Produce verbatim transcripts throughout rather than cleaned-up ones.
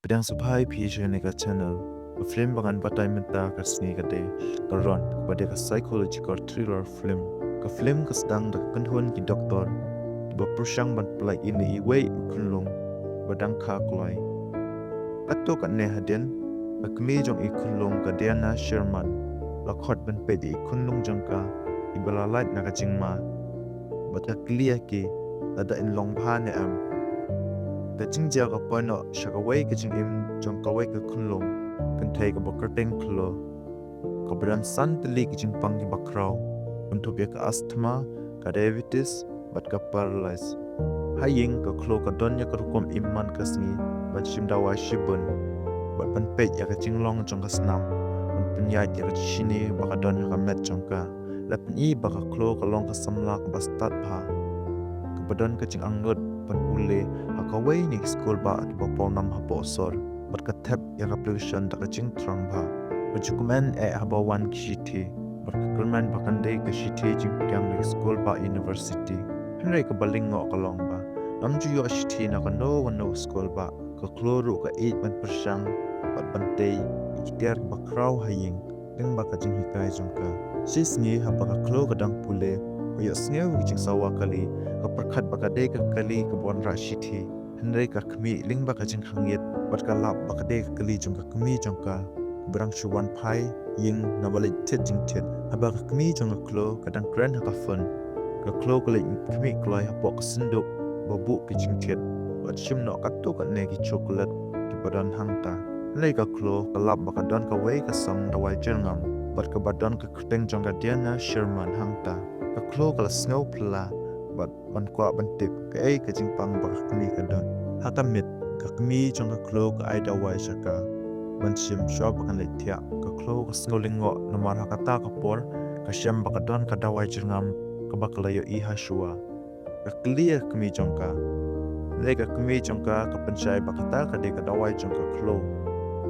Pdiang sngewbha ïa phi sha kane ka channel. Ka film ba ngan batai mynta ka sngi ka dei Ka Ron, kaba dei ka psychological thriller film. Ka film ka sdang da ka kynhun ki doktor kiba pyrshang ban pynlait ïa iwei i khunlung ba dang kha kloi. Katto katne hadien, ka kmie jong i khunlung ka Diana Sherman la khot ban peit ïa i khunlung jong ka iba la lait na ka jingma bad ka kylli ïa ki lada in long bha ne em. Ka jingjia ka poi noh sha kawei ka jingim jong kawei ka khunlung kynthei kaba kyrteng Khlo, kaba don san tylli ki jingpang kiba khraw, kynthup ïa ka asthma, ka diabetes bad ka paralyse. Ha ïing ka Khlo ka don ïa ka rukom im man ka sngi ban shim dawai shibun bad ban peit ïa ka jinglong jong ka snam, ban pynïaid ïa ka jingshini ba ka don ha ka met jong ka. La pyni ba ka Khlo ka long ka samla kaba stad bha, kaba don ka jingangnud ban pule ha kawei na ki skulbah kiba pawnam hapoh sor bad ka thep ïa ka application da ka jingthrang bha. Ka ju kmen eh haba wan ki shithi bad ka kyrmen ba kan dei ka shithi jingpdiang na ki skulbah university. Hynrei kaba lyngngoh ka long ba ngam ju ïoh shithi na kano kano ka skulbah. Ka Khlo ruh ka ïeit ban pyrshang bad ban tei ïa ki tiar kiba khraw ha ïing lyngba ka jinghikai jong ka. Shi sngi haba ka Khlo ka dang pule, ka ïohsngew ïa ka jingsawa kali, ka pyrkhat ba ka dei ka kali kaba wanrah shithi. Hynrei ka khmih lyngba ka jingkhangit bad ka lap ba ka dei ka kali jong ka kmie jong ka, kaba dang shu wan phai ïing naba leit thied jingthied. Haba ka kmie jong ka Khlo ka dang kren ha ka phone, ka Khlo ka leit khmih kloi hapoh ka synduk ba buh ki jingthied bad shim noh katto katne ki chocolate kiba don hangta. Hynrei ka Khlo ka lap ba ka don kawei ka song dawai jyrngam bad kaba don ka kyrteng jong ka Diana Sherman hangta. Ka Khlo ka la sngew phylla bad ban kwah ban tip kaei ka jingpang ba ka kmie ka don. Ha ka miet ka kmie jong ka Khlo ka ai dawai sha ka ban shim shuwa ba kan leit thiah. Ka Khlo ka sngew lyngngoh namar ha kata ka por ka shem ba ka don ka dawai jyrngam kaba ka la ïohi ha shuwa. Ka kylli ïa ka kmie jong ka. Hynrei ka kmie jong ka ka pynshai ba kata ka dei ka dawai jong ka Khlo.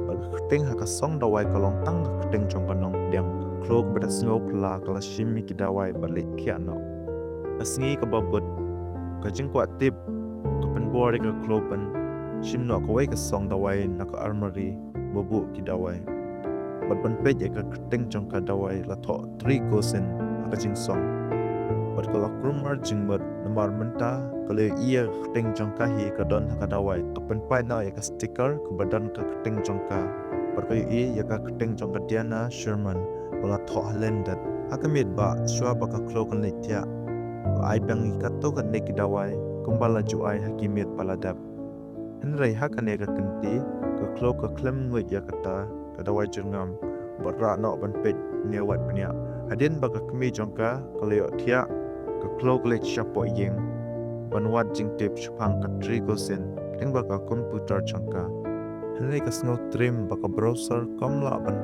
Bad ka kyrteng ha ka song dawai ka long tang ka kyrteng jong ka nongpdiang, ka Khlo kaba da sngew phylla ka la shim ïa ki dawai bad leit thiah noh. Ka sngi kaba bud, ka jingkwah tip ka pynbor ïa ka Khlo ban shim noh kawei ka song dawai na ka armari ba buh ki dawai bad ban peit ïa ka kyrteng jong ka dawai la thoh Trigosin ha ka jingsong. Bad ka la kulmar jingmut namar mynta ka la ïohi ïa ka kyrteng jong ka hi ka don ha ka dawai. Ka pynpait noh ïa ka sticker kaba don ka kyrteng jong ka bad ka ïohi ïa ka kyrteng jong ka Diana Sherman ba la thoh ha lyndet. Ha ka miet ba shuwa ba ka Khlo kan leit thiah, la ai biang ïa katto katne ki dawai kumba la ju ai ha ki miet ba la dep. Hynrei ha kane ka kynti ka Khlo ka khlem nguid ïa kata ka dawai jyrngam bad rah noh ban peit ne wat bniah. Hadien ba ka kmie jong ka ka la ïoh thiah, ka Khlo ka leit shapoh ïing ban wad jingtip shaphang ka Trigosin lyngba ka computer jong ka. Hynrei ka sngew triem ba ka browser kam lah ban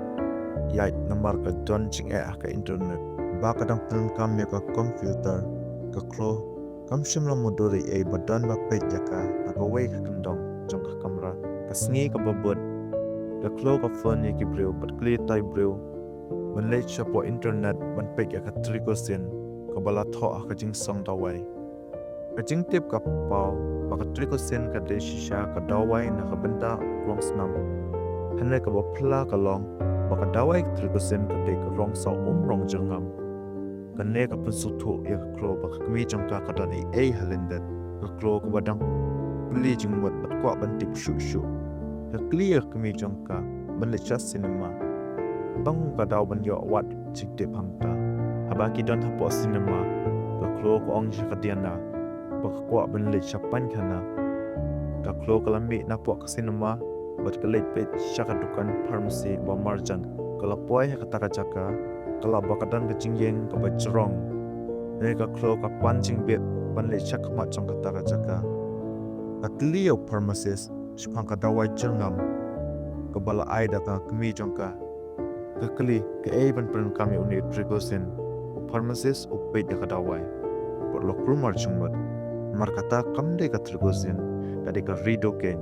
ïaid namar ka don jingeh ha ka internet. Ba ka dang pyndonkam ïa ka computer, ka Khlo kam shym la mutdur ei ei ba don ba peit ïa ka na kawei ka kyndong jong ka kamra. Ka sngi kaba bud, ka Khlo ka phone ïa ki briew bad kylli ïa ki briew ban leit shapoh internet ban peit ïa ka Trigosin kaba la thoh ha ka jingsong dawai. Ka jingtip ka paw ba ka Trigosin ka dei shisha ka dawai na ka bynta u klongsnam. Hynrei kaba phylla ka long ba ka dawai ka Trigosin ka dei ka rong saw um rong jyrngam. Kane ka pynsngewthuh ïa ka Khlo ba ka kmie jong ka ka don ei ei ha lyndet. Ka Khlo kaba dang plie jingmut bad kwah ban tip shuh shuh, ka kylli ïa ka kmie jong ka ban leit sha cinema. Tang ka daw ban ïoh wad jingtip hangta. Haba ki don hapoh cinema, ka Khlo ka ong sha ka Diana ba ka kwah ban leit sha paikhana. Ka Khlo ka la mih napoh ka cinema bad ka leit peit sha ka dukan pharmacy ba marjan. Ka la poi ha kata ka jaka, ka lap ba ka don ka jingïeng kaba jrong. Hynrei ka Khlo ka pan jingbit ban leit sha khmat jong kata ka jaka. Ka kylli ïa u pharmacist shaphang ka dawai jyrngam kaba la ai da ka kmie jong ka. Ka kylli kaei ban pyndonkam ïa une u Trigosin. U pharmacist u peit ïa ka dawai bad u la kulmar jingmut. Namar kata kam dei ka Trigosin, ka dei ka Ridocaine,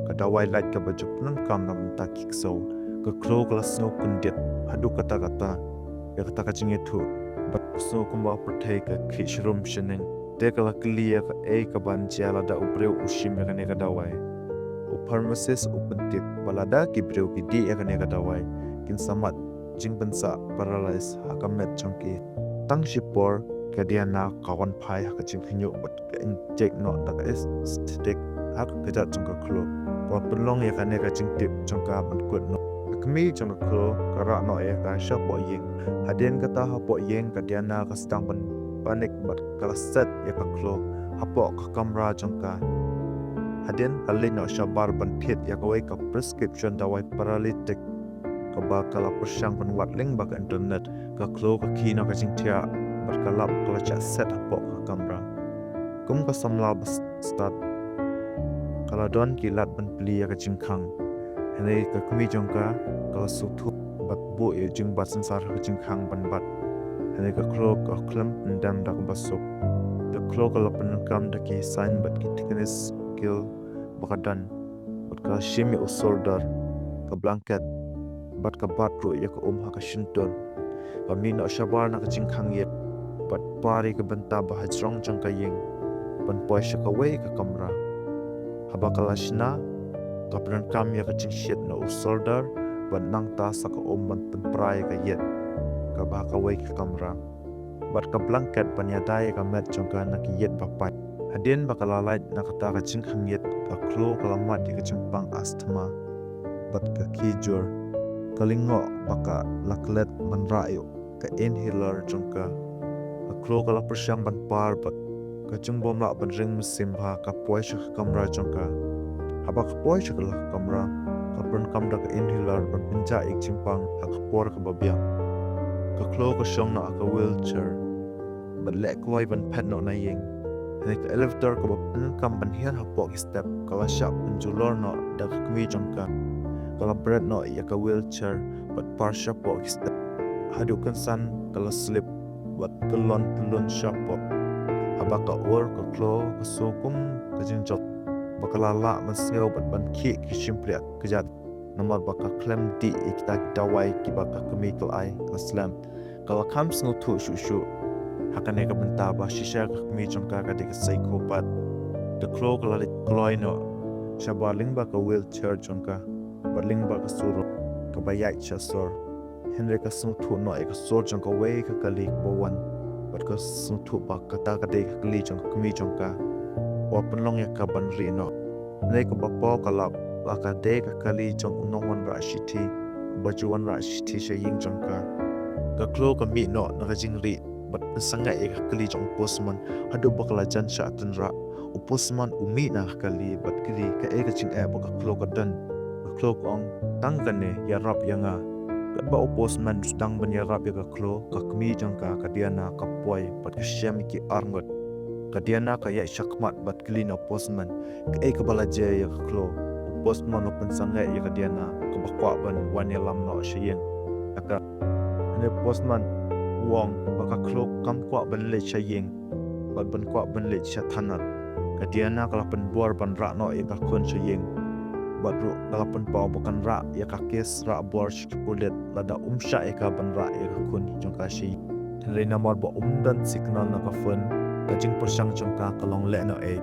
ka dawai lait kaba ju pyndonkam na bynta ki ksew. Ka Khlo ka la sngew kyndit haduh katta katta ïa kata ka jingïathuh bad ka sngew kumba ka pyrthei ka khih shrum shaneng. Te ka la kylli ïa kaei kaban jia lada u briew u shim ïa kane ka dawai. U Pharmacist u pyntip ba lada ki briew ki dih ïa kane ka dawai, kin sa mad jingpynsah paralyze ha ka met jong ki. Tang shipor ka Diana ka wan phai ha ka jingkhynñiuh bad ka inject noh da ka anesthetic ha ka kjat jong ka khlur. Ba pynlong ïa kane ka jingtip jong ka ban kut noh. Ka kmie jong ka khlur ka rah noh ïa ka shapoh ïing. Hadien kata hapoh ïing ka Diana ka sdang ban panic bad ka la set ïa ka khlur hapoh ka kamra jong ka. Hadien ka leit noh shabar ban thied ïa kawei ka prescription dawai paralytic kaba ka la pyrshang ban wad lyngba ka internet, ka khlur ka khie noh ka jingthiah bad ka lap ka la shah set hapoh ka kamra. Kum ka samla ba stad, ka la don ki lad ban plie ïa ka jingkhang. Hynrei ka kmie jong ka ka la sngewthuh bad buh ïa ka jingbat synsar ha ka jingkhang ban bat. Hynrei ka khlur ka khlem pyndem da kaba suk. Ka khlur ka la pyndonkam da ki sign bad ki technical skill ba ka don bad ka la shim ïa u solder, ka blanket bad ka bat ruh ïa ka um ha ka shyntur. Ka mih noh shabar na ka jingkhang ïit bad par ïa ka bynta ba hajrong jong ka ïing ban poi sha kawei ka kamra. Haba ka la shna, ka pyndonkam ïa ka jingshit na u solder bad nangta sa ka um ban pynpra ïa ka ïit kaba ha kawei ka kamra bad ka blanket ban ïada ïa ka met jong ka na ki ïit ba pait. Hadien ba ka la lait na kata ka jingkhang ïit, ka khlur ka la mad ïa ka jingpang asthma bad ka khih jur. Ka lyngngoh ba ka la klet ban rah ïa ka inhaler jong ka. Ka khlur ka la pyrshang ban par bad ka jingbymlah ban ring mynsiem bha ka poi sha ka kamra jong ka. Haba ka poi sha ka kamra, ka pyndonkam da ka inhaler ban pynjah ïa ka jingpang ha ka por kaba biang. Ka khlur ka shong noh ha ka wheelchair bad leh kloi ban phet noh na ïing. Hynrei ka elevator kaba pyndonkam ban hiar hapoh ki step ka la shah pynjulor noh da ka kmie jong ka. Ka la bret noh ïa ka wheelchair bad par shapoh ki step. Haduh kynsan ka la slip bad kyllon kyllon shapoh. Haba ka ur, ka khlur ka sngew kum ka jingjop ba ka la lah ban sngew bad ban khih ki shympriah kjat. Namar ba ka khlem dih ïa kita ki dawai kiba ka kmie ka la ai, ka la slem. Ka la kham sngewthuh shuh shuh ha kane ka bynta ba shisha ka kmie jong ka ka dei ka psychopath. Ka khlur ka la leit kloi noh shabar lyngba ka wheelchair jong ka bad lyngba ka surok kaba ïaid sha sor. Hynrei ka sngewthuh noh ïa ka sur jong kawei ka kali kaba wan bad ka sngewthuh ba kata ka dei ka kali jong ka kmie jong ka. Wat pynlong ïa ka ban rieh noh. Hynrei kaba paw ka lap ba ka dei ka kali jong u nongwanrah shithi ba ju wanrah shithi sha ïing jong ka. Ka khlur ka mih noh na ka jingrieh bad pynsangeh ïa ka kali jong u postman haduh ba ka la jan shah tynrah. U postman u mih na ka kali bad kylli kaei ka jingeh ba ka khlur ka don. Ka khlur ka ong, tang kane, ïarap ïa nga. Katba u postman u sdang ban ïarap ïa ka khlur, ka kmie jong ka, ka Diana, ka poi bad ka shem ïa ki arngut. Ka Diana ka ïaid shakhmat bad kylli na u postman kaei kaba la jia ïa ka khlur. U postman u pynsangeh ïa ka Diana kaba kwah ban wan ïalam noh sha ïing. Hynrei u postman u ong ba ka khlur kam kwah ban leit sha ïing bad ban kwah ban leit sha thanat. Ka Diana ka la pynbor ban rah noh ïa ka khun sha ïing bad ruh ka la pynpaw ba kan rah ïa ka kes rah bor sha ki pulit lada um shah ïa ka ban rah ïa ka khun jong ka sha ïing. Hynrei namar ba um don signal na ka phone, ka jingpyrshang jong ka ka long lehnohei.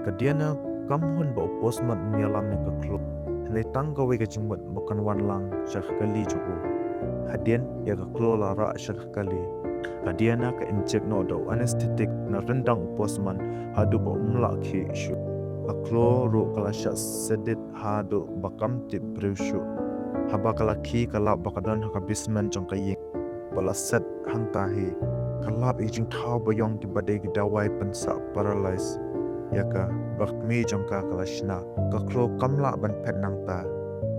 Ka Diana kam hun ba u postman un ïalam ïa ka khlur. Hynrei tang kawei ka jingmut ba kan wan lang sha ka kali jong u. Hadien ïa ka khlur la rah sha ka kali, ka Diana ka inject noh da u anesthetic na ryndang u postman haduh ba um lah khih shuh. Ka khlur ruh ka la shah sdit haduh ba kam tip briew shuh. Haba ka la khie ka lap ba ka don ha ka basement jong ka ïing ba la set hangta hi. Ka lap ïa ki jingthaw ba ïong kiba dei ki dawai pynsah paralyze ïa ka. Ba ka kmie jong ka ka la shna. Ka khlur kam lah ban phet nangta.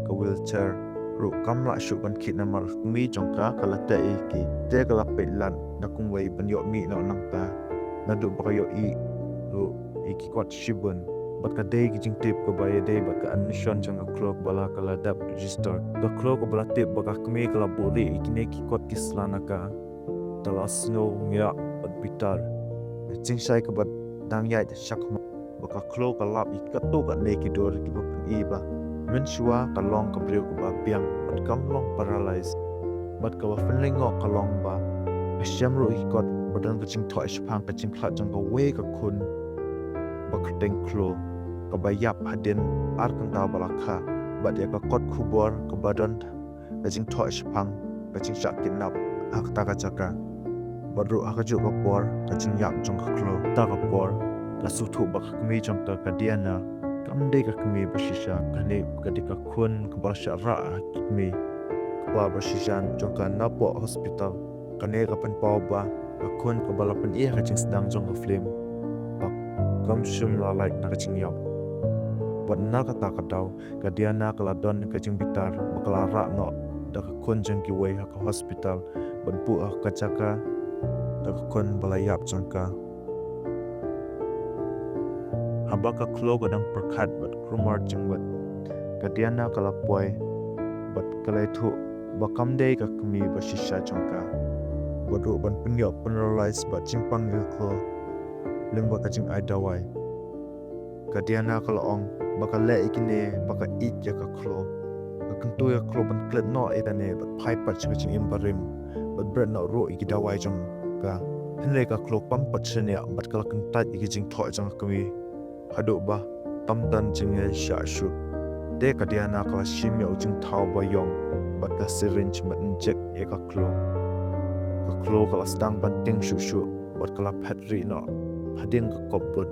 Ka wheelchair ruh kam lah shuh ban khih namar ka kmie jong ka ka la teh ïa ki. Te ka la peit lad na kumwei ban ïoh mih noh nangta. Naduh ba ka ïohi ruh ïa ki kot shibun. Bad ka dei ka jingtip kaba ïadei bad ka admission jong ka khlur ba la ka la dep register. Ka khlur kaba la tip ba ka kmie ka la buhrieh ïa kine ki kot ki sla na ka, ka la sngew ngiah bad bitar. Ka jingshai kaba dang ïaid shakhmat ba ka khlur ka lap ïa katto katne ki dur kiba pyni ba mynshuwa ka long ka briew kaba biang bad kam long paralyze. Bad kaba pynlyngngoh ka long ba ka shem ruh ïa ki kot ba don ka jingthoh shaphang ka jingkhlad jong kawei ka khun ba kyrteng Khlur. kaba ïap hadien ar kynta ba la kha, bad ïa ka kot khubor kaba don ka jingthoh shaphang ka jingshah kidnap ha kata ka jaka. Bad ruh ha kajuh ka por ka jingïap jong ka Khlo. Kata ka por la sngewthuh ba ka kmie jong ka, ka Diana, kam dei ka kmie ba shisha, kane ka dei ka khun kaba la shah rah ha ki kmie kpa ba shisha jong ka napoh hospital. Kane ka pynpaw ba ka khun kaba la pyni ha ka jingsdang jong ka film ba kam shym la lait na ka jingïap. Bad na kata ka daw ka Diana ka la don ka jingbitar ba ka la rah noh da ka khun jong kiwei ha ka hospital bad buh ha ka jaka da ka khun ba la ïap jong ka. Haba ka Khlo ka dang pyrkhat bad kulmar jingmut, ka Diana ka la poi bad ka la ïathuh ba kam dei ka kmie ba shisha jong ka. Bad ruh ban pynïoh pynrealize bad jingpang ïa ka Khlo lyngba ka jingai dawai. Ka Diana ka la ong ba ka leh ïa kine ba ka ïeit ïa ka Khlo. Ka kyntu ïa ka Khlo ban klet noh ïa kane bad phai pat sha ka jingim barim bad bret noh ruh ïa ki dawai jong ka. Hynrei ka Khlo kam pat shaniah bad ka la kyntait ïa ki jingthoh jong ka kmie haduh ba tam don jingngeit shuh shuh. Te ka Diana ka la shim ïa u jingthaw ba ïong bad ka syringe ban inject ïa ka Khlo. Ka Khlo ka la sdang ban tieng shuh shuh bad ka la phet rieh noh hadien ka kop bud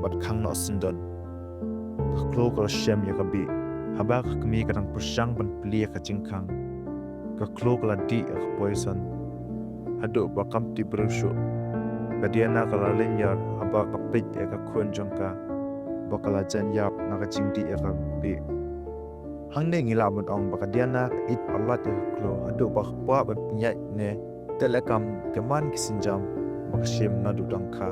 bad khang noh syndon. Ka Khlo ka la shem ïa ka bih haba ka kmie ka dang pyrshang ban plie ïa ka jingkhang. Ka Khlo ka la dih ïa ka poison haduh ba kam tip briew shuh. Ka Diana ka la lynñiar haba ka peit ïa ka khun jong ka ba ka la jan ïap na ka jingdih ïa ka bih. Hangne ngi lah ban ong ba ka Diana ka ïeit palat ïa ka Khlo haduh ba ka kwah ban pynïaid ne teh lehkam ki man ki sienjam ba ka shim naduh dang kha.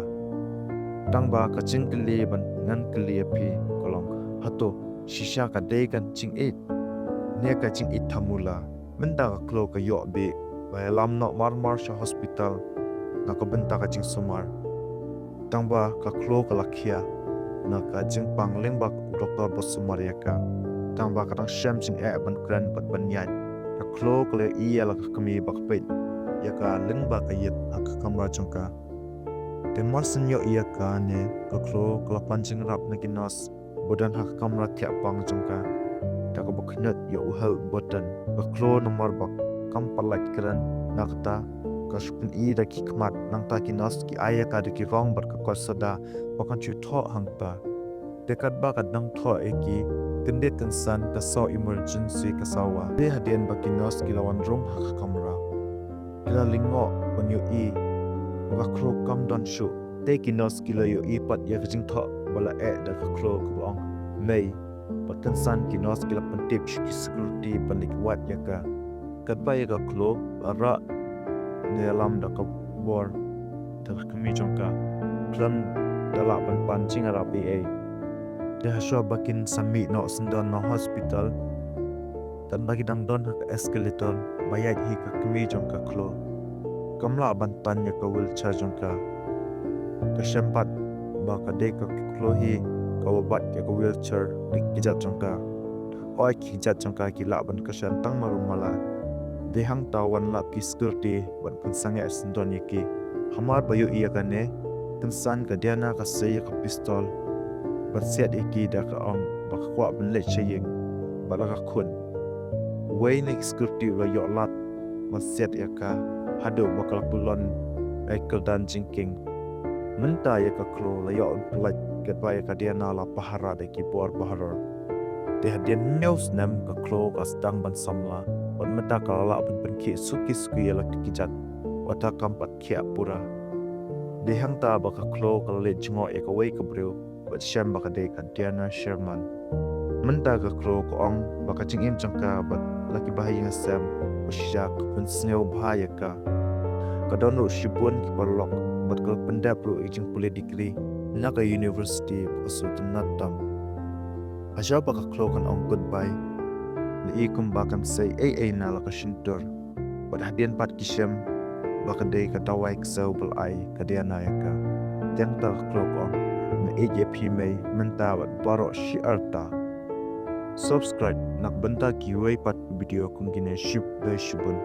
Tang ba ka jingkylli ba ngan kylli ïa phi ka long, hato shisha ka dei ka jingïeit ne ka jingïeit thamula? Mynta ka Khlo ka ïoh bih ba ïalam noh marmar sha hospital na ka bynta ka jingsumar. Tang ba ka Khlo ka la khia na ka jingpang lyngba u doktor ba sumar ïa ka. Tang ba ka dang shem jingeh ban kren bad ban ïaid, ka Khlo ka la ïohi ïa la ka kmie ba ka peit ïa ka lyngba ka ïit ha ka kamra jong ka. Te mar shu ïohi ïa kane, ka Khlo ka la pan jingïarap na ki nurse ba don ha ka kamra thiah pang jong ka da kaba kynnoh ïa u help button. Ka Khlo namar ba kam pat lait kren, na kata ka shu pyni da ki khmat, nangta ki nurse ki ai ïa ka da ki rong bad ka kot soda ba kan shu thoh hangta. Te katba ka dang thoh ïa ki, kyndit kynsan ka saw emergency ka saw wah. Te hadien ba ki nurse ki la wan rung ha ka kamra, ki la lyngngoh ban ïohi ba ka Khlo kam don shuh. Te ki nurse ki la ïohi pat ïa ka jingthoh ba la eh da ka Khlo kaba ong, "Mei." Bad kynsan ki nurse ki la pyntip sha ki security ban leit wad ïa ka. Katba ïa ka Khlo la rah ne ïalam da ka bor da ka kmie jong ka, khlem da lah ban pan jingïarap ei ei. Te hashwa ba kin sa mih noh syndon na hospital, tangba ki dang don ha ka escalator ba ïaid hi ka kmie jong ka Khlo. Kam lah ban tan ïa ka wheelchair jong ka. Ka shem pat ba ka dei ka Khlo hi kaba bat ïa ka wheelchair da ki kjat jong ka. Hooid, ki kjat jong ka ki lah ban kyrshan tang malu mala. Dei hangta wan lap ki security ban pynsangeh syndon ïa ki. Hamar ba ïohi ïa kane, kynsan ka Diana ka sei ïa ka pistol ban siat ïa ki da ka ong ba ka kwah ban leit sha ïing bad la ka khun. Uwei na ki security u la ïoh lad ban siat ïa ka haduh ba ka la pynlong ïa ka kyrdan jingkieng. Mynta ïa ka Khlo la ïoh pyllait katba ïa ka Diana la pahara da ki bor baharum. Te hadien hynñiew snem ka Khlo ka sdang ban samla, bad mynta ka la lah ban pynkhih suki suki ïa la ki kjat, wat ha kam pat khiah pura. Dei hangta ba ka Khlo ka la leit jngoh ïa kawei ka briew bad shem ba ka dei ka Diana Sherman. Mynta ka Khlo ka ong ba ka jingim jong ka bad la ki bahaïing hasem ba shisha ka pynsngew bha ïa ka. Ka don ruh shibun ki paralok bad ka la pyndep ruh ïa ka jingpule degree na ka university ba ka sngewtynnat tam. Hashwa ba ka Khlo kan ong goodbye, la i kumba kan sei ei ei na la ka shyntur. Bad hadien pat ki shem ba ka dei ka dawai ksew ba la ai ka Diana ïa ka. Te hangta ka Khlo ka ong, "Nga ïeit ïa phi mei, mynta bad baroh shi arta." Subscribe na ka bynta kiwei pat ki video kum kine. Shibun shibun.